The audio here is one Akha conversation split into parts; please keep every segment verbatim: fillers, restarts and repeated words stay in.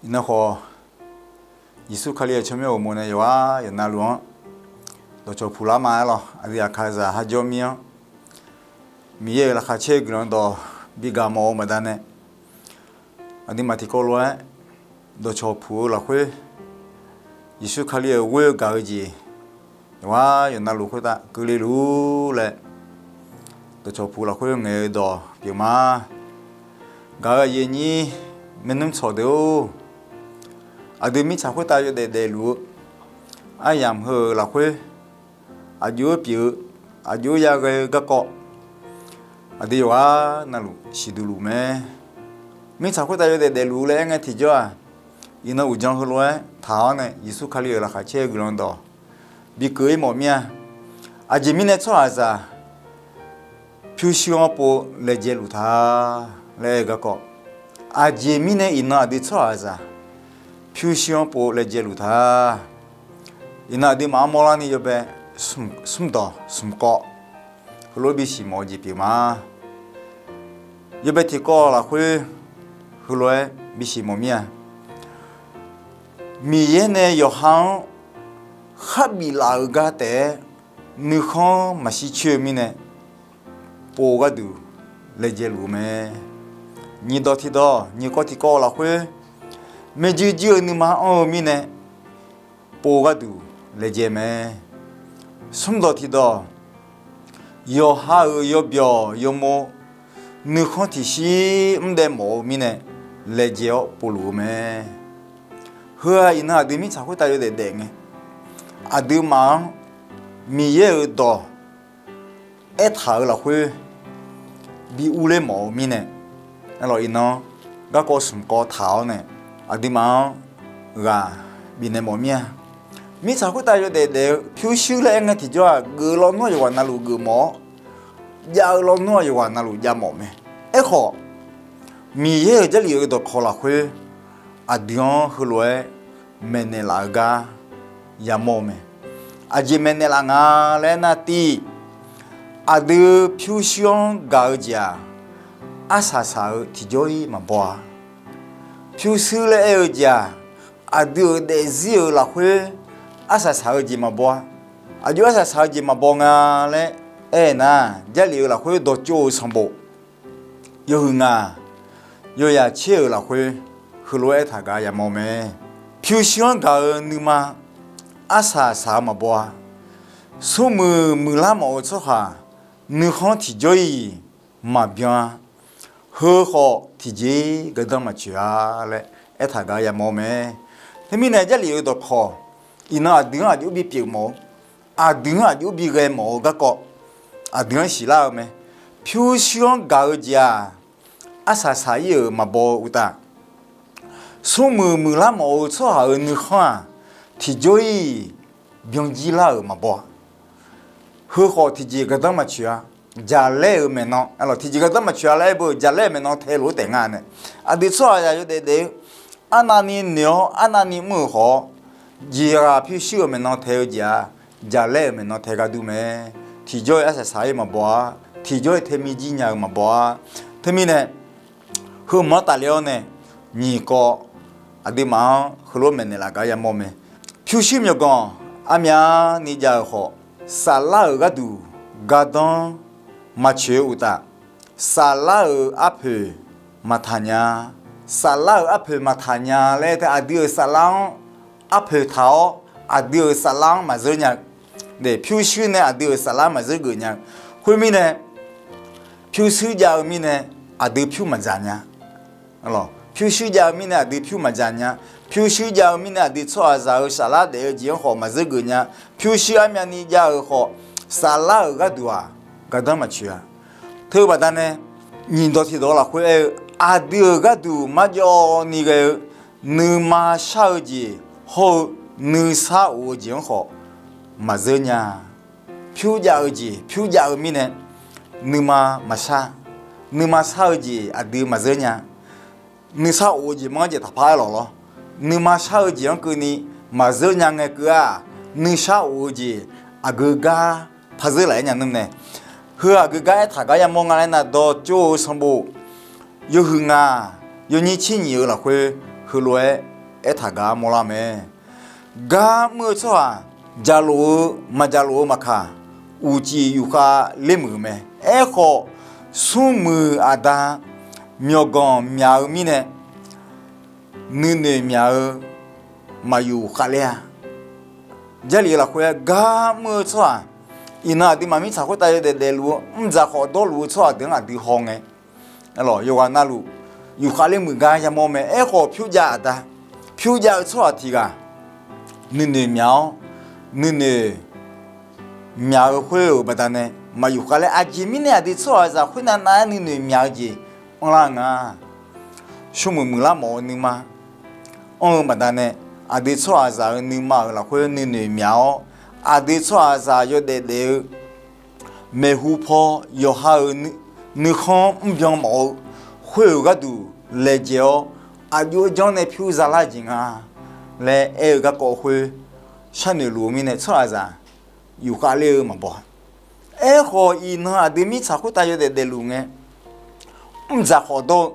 Iqnan khawf, Yeqsur Kali-euq tsawrmyanr uqmov nae yawqghaq yawqnavluf-anr dawqcawq puq lar ma-aer lawq. Aqdui Aqkaqzaq har jawr mir-anr, Miqyaer-euq laqkhaq caer-eu guiqlanq dawq bigaq mawf-eu baqdanae, aqduimaf tiqkawv lof-aer dawqcawq puq-eu lafkhoer, Yeqsur Kali-euq ghoer-eu gaq-eu jeq yawqghaq yawqnavluf khoertav keuvle luf-ur laer, dawqcawq puq lafkhoer ngaeq-eu dawq pyeuf ma. Gaq-euq aqyuif aqnyir maernmr tsawq deuq-or, aqdui mirtsaq khoertav yawdaef daefluf-eu aryamq heu-euq lafkhoer, aqjox-aer pyeuf-eu, aqjox-aer yaghae-eu garkawv, aqdui yawqghaq navluf siqduq luf mae. Mirtsaq khoertav yawdaef daefluf laer aerngae tiqjawr-aq, iqnan uqdzan heulof-aer taq-awr nae Yeqsur Kali-euq laqkhaq caer-eu guiqlanq dawq bikeuv-ir mawf mir-a. Aqjeq mirnae tsawrhaqzaq pyurshuir-anr pov laejae luf ta laer aer-eu garkawv, aqjeq mirnae iqnan aqdui tsawrhaqzaq pyurshuir-anr pov laejae luf ta. Iqnan aqduimaf-anr mawrlarni yawbae smr dawq smq kawv heulof-aer bisiq mawf-eu jeq pyeuf ma. Yawbae tiqkawv lafkhoer heulof-aer bisiq mawf mir-a. Miqyaer nae yawqha-anr kharbif laf-euq gar taef-aer nuikhanr maqshir coer-eu mirnae, pov gharduq laejae luf-eu mae. Nyiq dawq tiqdawq nyiq kawv tiqkawv lafkhoer maerjuir juir-eu nuima anr-eu mirnae, pov gharduq laejae mae. Smr dawq tiqdawq yawqha-euq yawbyawq yawmawr nuikhanr tiqshir mr daev mawf-eu mirnae laejae-awr povluf-eu mae. Heu-aq iqnan aqdui mirtsaq khoertav yawdaef daef ngae, aqduimaf-anr Miqyaer-euq dawq aertaq-euq lafkhoer bi urler mawf-eu mirnae, aerlawq iqnan garkawv smq kawv taq-awr nae aqduimaf-anr ghaq bifnaeq mawf mir-a. Mirtsaq khoertav yawdaef daef-eu pyurshuir laer aerngae tiqjawr-aq, geuf lawnmr-aq yawqghaq navluf geuf mawf-awr, jav-eu lawnmr-aq yawqghaq navluf jav mawf mae. Aerkhawf, Miqyaer-euq Jarlif-eu dawqkawq lafkhoer aqdui-anr heulof-aer maeqnaeq laf-eu gar yamawr-eu mae. Aqjeq maeqnaeq laf nga laer aernar, tiq, aqdui pyurshuir-anr gaq-eu jeq-aq, arsaq saq-eu tiqjawr-ir maqbaw-a. Pyurshuir laer aer-eu jeq-aq, aqdui-euq daefzir-euq lafkhoer arsaq saq-eu jeq maqbaw-a. Aqjox arsaq saq-eu jeq maqbaw nga laer aer nar, Jarlif-eu lafkhoer dawqtsov-eu sanqbof yawhuiq ngaq, yawyaq tser-euq lafkhoer heulof-aer aertaq gar yamawr mae. Pyurshuir-anr gaq-eu nuima arsaq saq-eu maqbaw-a. Smrmuiq muiqlar mawf-eu tsawrhaq nuikhanr tiqjawr-iq maqbyan-a. Heu khawf tiqjeq-ir gardanr maqtsoeq-a laer aertaq gar yamawr mae. Teumirnae Jarlif-eu dawqkawq iqnan aqdui-anr aqjox bipyeuf mawf-eu, aqdui-anr aqjox bighae mawf-eu garkawv aqdui-anr siqlar-eu mae. Pyurshuir-anr gaq-eu jeq-aq, arsaq saq-ir-euq maqbaw-eu uqtaf, smrmuiq muiqlar mawf-eu tsawrhaq-euq nuikhanr-aq, tiqjawr-iq byanjir lar-euq maqbaw-a. Heu khawf tiqjeq gardanr maqtsoeq-a. Jaqlaer-euq maeqnan, tiqjeq gardanr maqtsoeq-a laer aer beu, jaqlaer-euq maeqnan tae lof-aer taef nga nae, aqdui tsawrhaqzaq yawdaef daef-eu arnavni noeq-awr arnavni mr-euq khawf-awr, jeqghaq pyurshuir-euq maeqnan tae-eu jeq-aq, jaqlaer-euq maeqnan tae gar dur mae. Tiqjawr-iq arsaq saq-ir maqbaw-a. Tiqjawr-iq tae mir jir nya-eu maqbaw-a. Teumirnae, heu manq-anr tafler-awr nae, nyiq kawv aqduimaf-anr heulof maeqnaeq laf gar yamawr mae. Pyurshuir myawqganq armyavni jav-euq khawf, saflar-euq gharduq gardanr maqtsoeq-eu uqtaf, saflar-euq arpoeq maqtaq nya. Saflar-euq arpoeq maqtaq nya laer tae aqdui-euq saflar-anr arpoeq taq-awr, aqdui-euq saflar-anr maqzeur nya-eu. Pyurshuir nae aqdui-euq saflar maqzeur geuf nya-eu. Khoermirnae, pyurshuir jav-eu mirnae aqdui pyur maqdzaq nya. Pyurshuir jav-eu mirnae aqdui pyur maqdzaq nya. Pyurshuir jav-eu mirnae aqdui tsawrhaqzaq-euq saflar daef-eu jeq-anr khawf maqzeur geuf nya. Pyurshuir armyavni jav-euq khawf, saflar-euq gharduq-aq, gardanr maqtsoeq-a. Teu-eu baqdanae, nyiq dawq tiqdawq lafkhoer aer-eu, aqdui-euq gharduq marjawv ni ghae-eu nuima shar-eu jeq hawr-eu nuisar of-eu jeq-anr khawf maqzeur nya. Pyur jav-eu jeq, pyur jav-eu mirnae nuima maqshar. Nuima shar-eu jeq aqdui maqzeur nya. Nuisar of-eu jeq manr jeq taqpar aer lawq lawr. Nuima shar-eu jeq-anr keuvni maqzeur nya ngae keuv-aq, nuisar of-eu jeq aqgeu gar par zeur laf-aer nya nmr nae, heu aqgeu gar aertaq gar yamawr nga laer nar, dawqtsov-eu sanqbof yawhuiq ngaq yawnyir tser nyiq-eu lafkhoer heulof-aer aertaq gar mawrlar mae. Gar mr-eu tsawrhaq, jaqlof-eu maqjaqlof-eu maqkaq, uqcif yufkhav lermuiq-eu mae. Aerkhawf, smrmuiq aqda myawqganq myaq-eu mirnae, nuinoeq myaq-eu maqyuf khavler-a. Jarlif lafkhoer-aer gar mr-eu tsawrhaq, iqnan aqduimaf mirtsaq khoertav yawdaef daefluf-eu mrdzaq khawf dawrluf-eu tsawrhaq deuq-anr aqdui hawngae, yawqghaq navluf yufkhav lermuiq gar yamawr mae. Aerkhawf, pyurjav aqda, pyurjav-eu tsawrhaq tiq ghaq nuinoeq myaq-awr, nuinoeq myaq-eu khoer-euq baqdanae maqyuf khavler. Aqjeq mirnae aqdui tsawrhaqzaq khoernav nav-aer nuinoeq myaq-eu jeq anrlar nga. Smrmuiq muiqlar mawf-eu nuima anr-eu baqdanae, aqdui tsawrhaqzaq-euq nuima-euq lafkhoer nuinoeq myaq-awr, aqdui tsawrhaqzaq yawdaef daef-eu maeqhu paw yawqha-euq nuikhanr mrbyan mawf-eu khoer-euq gharduq laejae-awr, aqjox-aer janr nae pyur zalar jeq nga laer aer-eu garkawv khoer sharnoeq luf-eu mirnae, tsawrhaqzaq yufkhav ler-eu maqbaw-a. Aerkhawf, iqnan aqdui mirtsaq khoertav yawdaef daefluf ngae, mrdzaq khawf dawr-eu,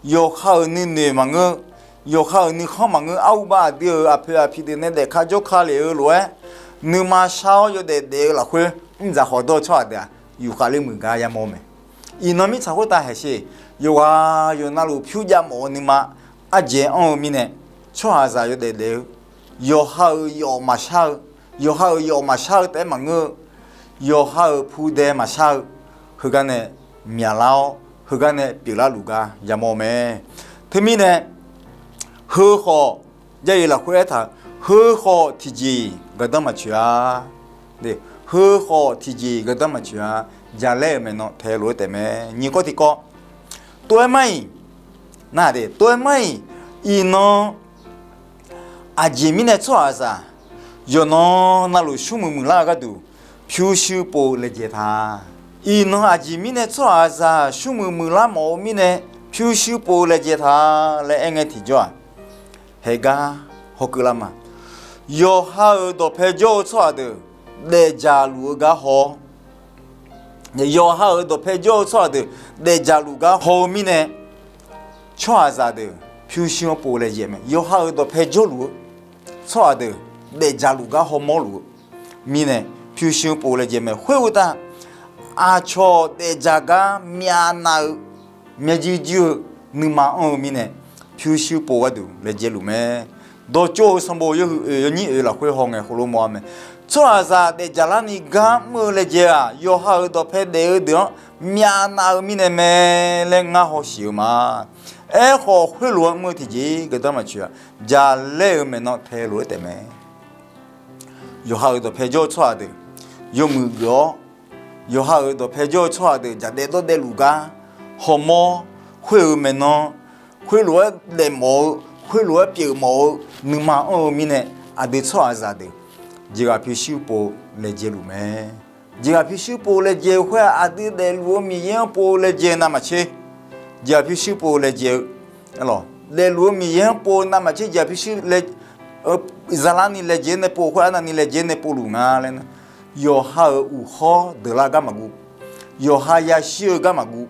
yawqha-euq nuinoeq maqngeur, yawqha-euq nuikhanr maqngeur, arhubav aqdui-euq aqpoeq aqpiq deuq nae daefka jawrka lef-eu lof-aer, nuima shar-awr yawdaef daef-eu lafkhoer mrdzaq khawf dawr-eu tsawrhaq deuq-aq, yufkhav ler muiq gar yamawr mae. Iqnan mirtsaq khoertav haeqsher, yawqghaq yawqnavluf pyurjav mawf-eu nuima ardzaeq anr-eu mirnae, tsawrhaqzaq yawdaef daef-eu, yawqha-euq yawf maqshar-eu, yawqha-euq yawf maqshar-eu taef-aer maqngeur-eu, yawqha-euq pudae maqshar-eu, heugar nae myaqlar-awr, heugar nae pyeuflar luf gar yamawr mae. Teumirnae, heu khawf, Jarlif lafkhoer aertaq-euq, heu khawf tiqjeq-iq gardanr maqtsoeq-a. Heu khawf tiqjeq-iq gardanr maqtsoeq-a. Jaqlaer-euq maeqnan tae lof-aer taef mae. Nyiq kawv tiqkawv, tov-aer mar-iq, nar, tov-aer mar-iq, iqnan aqjeq mirnae tsawrhaqzaq yawqnan navluf smrmuiq muiqlar-eu gharduq pyurshuir pov-eu laejae ta. Iqnan aqjeq mirnae tsawrhaqzaq smrmuiq muiqlar mawf-eu mirnae pyurshuir pov-eu laejae ta laer aerngae tiqjawr-aq, haeqgar hawkeuvlar ma. Yawqha-euq dawqpae jawr-eu tsawrhaq deuq daefdzaq luf-eu gar haw-awr, yawqha-euq dawqpae jawr-eu tsawrhaq deuq daefdzaq luf gar haw-eu mirnae, tsawrhaqzaq deuq pyurshuir-anr pov laejae mae. Yawqha-euq dawqpae jawrluf-eu tsawrhaq deuq daefdzaq luf gar hawmawr luf-eu mirnae, pyurshuir-anr pov laejae mae. Khoeruqtaf, aqcawq daefdzaq gar myavnav-eu, myavjuir juir-eu nuima anr-eu mirnae, pyurshuir pov gharduq laejae luf mae. Dawqtsov-eu sanqbof yawhuiq oeq yawnyir oeq lafkhoer hawngae heulof mawr-a mae. Tsawrhaqzaq daefdzaq larni gar mr-eu laejae-aq, yawqha-euq dawqpae daef-eu deuq-anr myavnav-eu mirnae mae laer ngar hawshiq-eu ma. Aerkhawf, khoerlof-aer mr-eu tiqjeq gardanr maqtsoeq-a. Jaqlaer-euq maeqnan tae lof-aer taef mae. Yawqha-euq dawqpae jawr-eu tsawrhaq deuq yawmuiq geuf-awr, yawqha-euq dawqpae jawr-eu tsawrhaq deuq jaqdaev dawrdaev luf gar hawmawr, khoer-euq maeqnan, khoerlof-aer daefmawf-eu, khoerlof-aer pyeufmawf-eu nuima anr-eu mirnae, aqdui tsawrhaqzaq deuq jeqghaq pyurshuir pov laejae luf mae. Jeqghaq pyurshuir pov laejae-eu khoer-aq, aqdui daefluf-eu Miqyaer-anr pov laejae navmaqtser, jeqghaq pyurshuir pov laejae-eu, daefluf-eu Miqyaer-anr pov navmaqtser, jeqghaq pyurshuir lae, zalarni laejae nae pov khoer arnavni laejae nae povluf nga laer nar, yawqha-euq uqkhawr deuqlar gar maqguv, yawqha yashir-eu gar maqguv,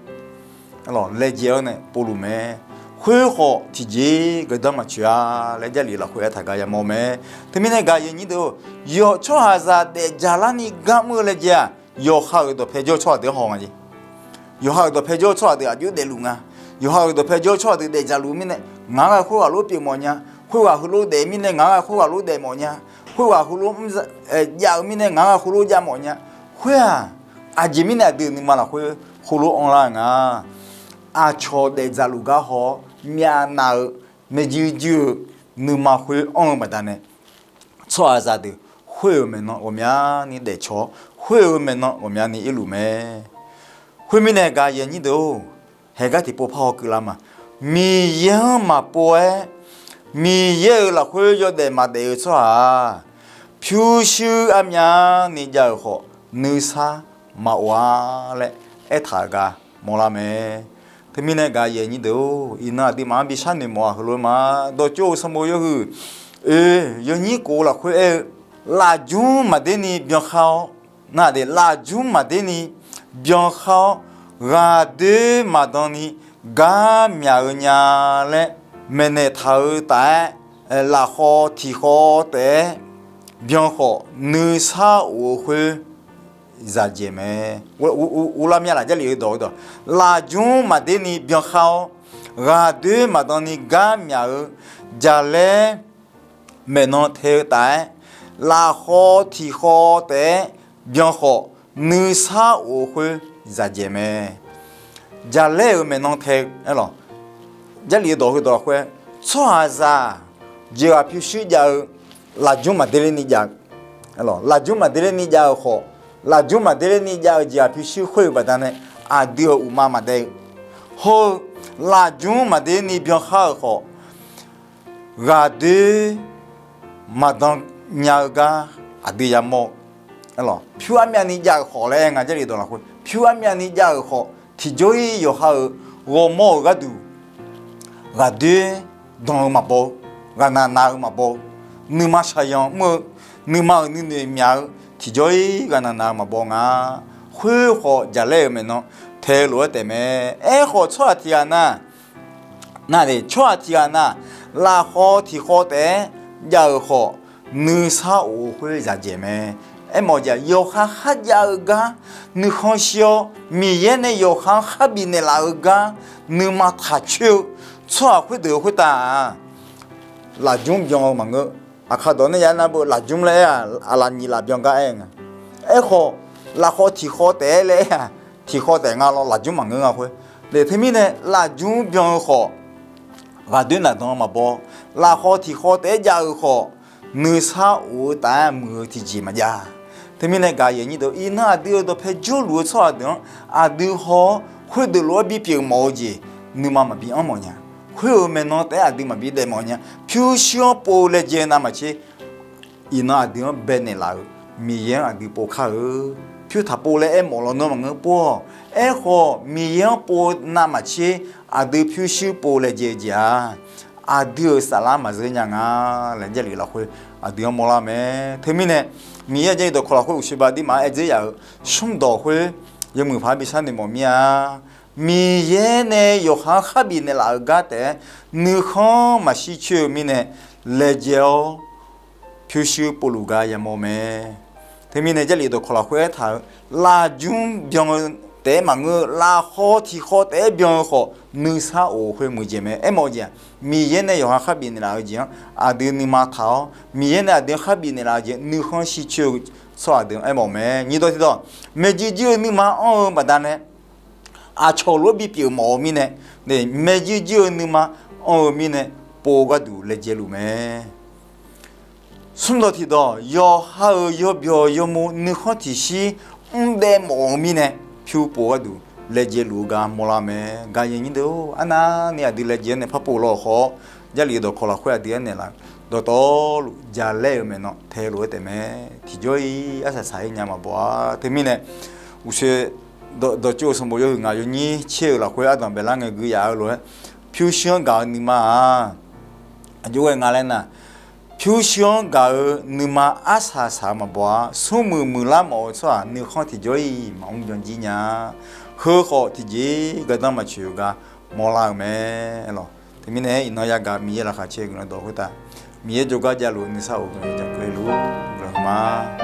laejae-awr nae povluf mae. Khoerkhawf tiqjeq gardanr maqtsoeq-a laer Jarlif lafkhoer aertaq gar yamawr mae. Teumirnae gaqyawf nyir deuq-or, yawq tsawrhaqzaq daefdzaq larni gar mr-eu laejae-aq, yawqha-euq dawqpae jawr-eu tsawrhaq deuq-anr haw nga jeq. Yawqha-euq dawqpae jawr-eu tsawrhaq deuq aqjox daefluf nga. Yawqha-euq dawqpae jawr-eu tsawrhaq deuq daefdzaq luf mirnae, ngaq-anr ghae khoerghaq lof pyeufmawf nya, khoerghaq heulof daef mirnae ngaq-anr ghae khoerghaq lof daefmawf nya, khoerghaq heulof mr, jav-eu mirnae ngaq-anr ghae khoerlof javmawf nya. Khoer-aq, aqjeq mirnae aqdui nuima lafkhoer heulof anrlar-eu nga. Aqcawq daefdzaq luf gar haw-awr, myavnav-eu, myavjuir juir-eu nuima khoer anr-eu baqdanae, tsawrhaqzaq deuq khoer-euq maeqnan ghawqmyani daefcaw-awr, khoer-euq maeqnan ghawqmyani irluf mae. Khoermirnae gaqyawf nyir deuq-or, haeqgar tiqpov par hawkeuvlar ma. Miqyaer-anr maqpov-aer, Miqyaer-euq lafkhoer yawdaef maqdaef-eu tsawrhaq-aq, pyurshuir armyavni jav-euq khawf, nuisar maqof-a laer aertaq-euq gar mawrlar mae. Teumirnae gaqyawf nyir deuq-or, iqnan aqduimaf-anr bi sharnoeq mawf-aq heulof ma. Dawqtsov-eu sanqbof yawhuiq oe yawnyir kof-eu lafkhoer aer-eu, lafjmr maqder ni byan khar-awr, nar, lafjmr maqder ni byan khar-awr, ghaqdoer maqdan ni gar myaq-eu nya laer maeqnaeq taq-eu taf-aer, lafkhawf tiqkhawf taef-aer byan khawf, nuisar of-eu khoer zaqdzaeq mae. Uvlanr mya laf Jarlif-eu dawq-eu dawq, lafjmr maqder ni byan khar-awr, ghaqdoer maqdan ni gar myaq-eu jaqlaer maeqnan tae-eu taf-aer, lafkhawf tiqkhawf taef-aer byan khawf, nuisar of-eu khoer zaqdzaeq mae. Jaqlaer-euq maeqnan tae-eu, Jarlif-eu dawq heudawq lafkhoer, tsawrhaqzaq jeqghaq pyurshuir jav-eu lafjmr maqder ler ni jav-eu, lafjmr maqder ler ni jav-euq khawf, lafjmr maqder ler ni jav-eu jeqghaq pyurshuir khoer-euq baqdanae aqdui-euq uqma maqdaef-eu, hawr-eu lafjmr maqder ler ni byan khar-euq khawf, ghaqdoer maqdan nya-eu gar aqdui yamawr-eu, pyur armyav ni jav-euq khawf laer aer nga. Jarlif dawq lafkhoer pyur armyav ni jav-euq khawf, tiqjawr-ir yawqha-euq ghawrmawr-euq gharduq ghaqdoer dan-eu maqbaw-eu, ghaqnaq nav-eu maqbaw-eu, nuima shaqzanq mr-eu, nuima-euq nuinoeq myaq-eu, tiqjawr-ir ghaqnaq nav-eu maqbaw nga. Khoer khawf jaqlaer-euq maeqnan tae lof-aer taef mae. Aerkhawf tsawrhaq tiqghaq na, na, tsawrhaq tiqghaq na, lafkhawf tiqkhawf taef-aer jav-euq khawf, nuisar of-eu khoer zaqdzaeq mae. Aermawf-eu jeq-aq, yawqha kharjav-eu gar nuikhanr shir-awr, Miqyaer nae yawqha-anr kharbif naeqlaf-eu gar nuima taq coer-eu tsawrhaq khoerdeuq-eu khoertav-aq, lafjmr byan-eu maqngeur. Aqkaq dawq nae ya nar beu lafjmr laer aer-aq, aqlaf nyiq laf byan gar aer nga. Aerkhawf, lafkhawf tiqkhawf taef-aer laer aer-aq, tiqkhawf taef nga law, lafjmr maqngeur nga khoer. Teumirnae lafjmr byan-eu khawf, ghaqdoer naqdan maqbaw. Lafkhawf tiqkhawf taef-aer jav-euq khawf, nuisar of-eu taf-aer muiq-eu tiqjeq maqjav. Teumirnae gaq yaeq nyir deuq, iqnan aqdui-euq dawqpae jawrluf-eu tsawrhaq deuq-anr aqdui haw-awr khoerdeuq lof-aer bipyeuf mawf-eu jeq nuima maqbi anr mawf nya. Khoer-euq maeqnan taef-aer aqdui maqbi daef mawf nya. Pyurshuir-anr pov-eu laejae-eu navmaqtser, iqnan aqdui-anr baenaeq laf-euq Miqyaer-anr aqdui pov kar-eu. Pyur taq pov laer aermawf lawnmr maqngeur pov-awq. Aerkhawf Miqyaer-anr pov navmaqtser, aqdui pyurshuir pov laejae-eu jeq-aq, aqdui-euq saflar maqzeur nya nga laer Jarlif lafkhoer aqdui-anr mawrlar mae. Teumirnae Miqyaer-euq Jarlif dawqkawq lafkhoer uqshoe ba dirma-anr aer dzeur yaf-euq smrdawq khoer yawmuiq paq-aer bi sharnoeq mawf mir-a. Miqyaer nae yawqha-anr kharbif naeqlaf-euq gar taef-aer nuikhanr maqshir coer-eu mirnae laejae-awr pyurshuir povluf gar yamawr mae. Teumirnae Jarlif dawqkawq lafkhoer aertaq-euq lafjmr byan-eu taef-aer maqngeur-eu, lafkhawf tiqkhawf taef-aer byan-eu khawf, nuisar of-eu khoer muiqdzaeq mae. Aermawf-eu jeq-aq, Miqyaer nae yawqha kharbif naeqlaf-eu jeq-anr aqdui nuima taq-awr, Miqyaer nae aqdui-anr kharbif naeqlaf-eu jeq nuikhanr shir coer-eu tsawrhaq deuq-anr aermawf mae. Nyiq dawq tiqdawq, maeqjir jir-eu nuima anr-eu baqdanae aqcawq lof-aer bipyeuf mawf-eu mirnae, maeqjir jir-eu nuima anr-eu mirnae pov gharduq laejae luf mae. Smrdawq tiqdawq, yawqha-euq yawbyawq yawmuiq nuikhanr tiqshir mrdaev mawf-eu mirnae pyur pov gharduq laejae luf-eu gar mawrlar mae. Gaqyaeq nyir deuq-or, arnavni aqdui laejae-anr nae par pov law khawf-awr, Jarlif dawqkawq lafkhoer aqdui aernaeq laf-eu dawqtawvluf jaqlaer-euq maeqnan tae lof-aer taef mae. Tiqjawr-ir arsaq saq-ir nya maqbaw-a. Teumirnae uqshoe dawqtsov-eu sanqbof yawhuiq ngaq yawnyir caer-euq lafkhoer ardanq baelar ngae gui yaf-eu lof-aer, pyurshuir-anr gaq-eu nuima-aq, aqjox ghae nga laer nar, pyurshuir-anr gaq-eu nuima arsaq saq-eu maqbaw-a. Smrmuiq muiqlar mawf-eu tsawrhaq nuikhanr tiqjawr-ir maqmr byan jir nya. Heu khawf tiqjeq-ir gardanr maqtsoeq-eu gar mawrlar-eu mae lawq. Teumirnae iqnan yagaq Miqyaer laqkhaq caer guiqlanq dawq khoertav, Miqyaer jawrgar javluf-eu nuisar of-eu guiqlanq jaceuq le luf-ur. Guiqlanq huiqma.